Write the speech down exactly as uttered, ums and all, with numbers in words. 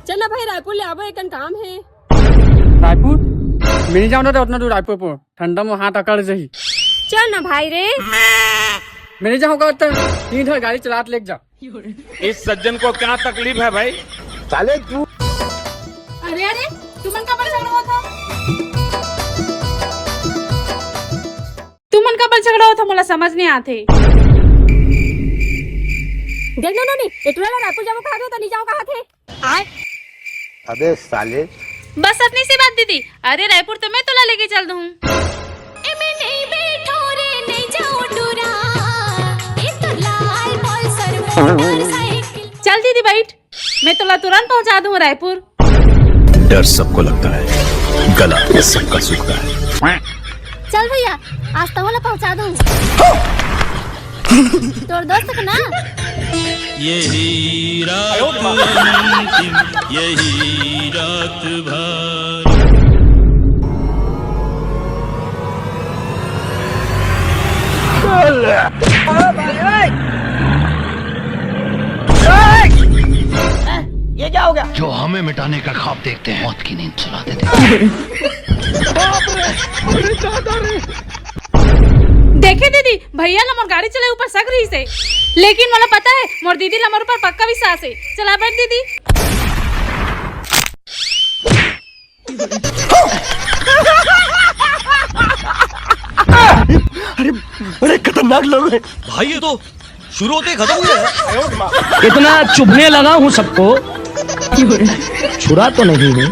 चल ना भाई, रायपुर ले आबो, एकन काम हे। रायपुर? मैं नहीं जाऊँ ना उतना दूर रायपुर पर, ठंडा में हाथ अकड़ जाही। चल ना भाई रे। मैं नहीं जाऊँगा उतना, तीन ठो गाड़ी चलात लेके जा। इस सज्जन को क्या तकलीफ है भाई? साले तू। अरे अरे, तुमन का पर झगड़ा होत हे? तुमन का पर झगड़ा होत हे, मोला समझ नहीं आथे। देख ना नोनी, ये टूरा ला रायपुर जाबो कहा थे, त नहीं जाओ कहा थे। अबे साले। बस अतनी सी बात दीदी। अरे रायपुर तो मैं तोला लेके चल दूँ। एमे नहीं बैठो रे, नहीं जाओ टूरा। ये तो लाल पल्सर मोटरसाइकिल। चल दीदी बैठ, मैं तोला तुरंत पहुँचा दूँ रायपुर। डर सबको लगता है, गला सबका सूखता है। चल भैया, आज तो वाला पहुँचा दूँ। तोर दोस्त के ना। यही रात अंतिम, यही रात भर। ये क्या हो गया? जो हमें मिटाने का ख्वाब देखते हैं, मौत की नींद सुला देते हैं। देखे दीदी, भैया ला मोर गाड़ी चलाए ऊपर शक रहिसे, लेकिन मोला पता हे मोर दीदी ला मोर ऊपर पक्का विश्वास हे। चला बैठ दीदी। अरे बड़े खतरनाक लोग हैं। भाई ये तो शुरू होते ही खत्म हो गया। इतना चुभने लगा हूँ सबको, छुरा तो नहीं हूँ।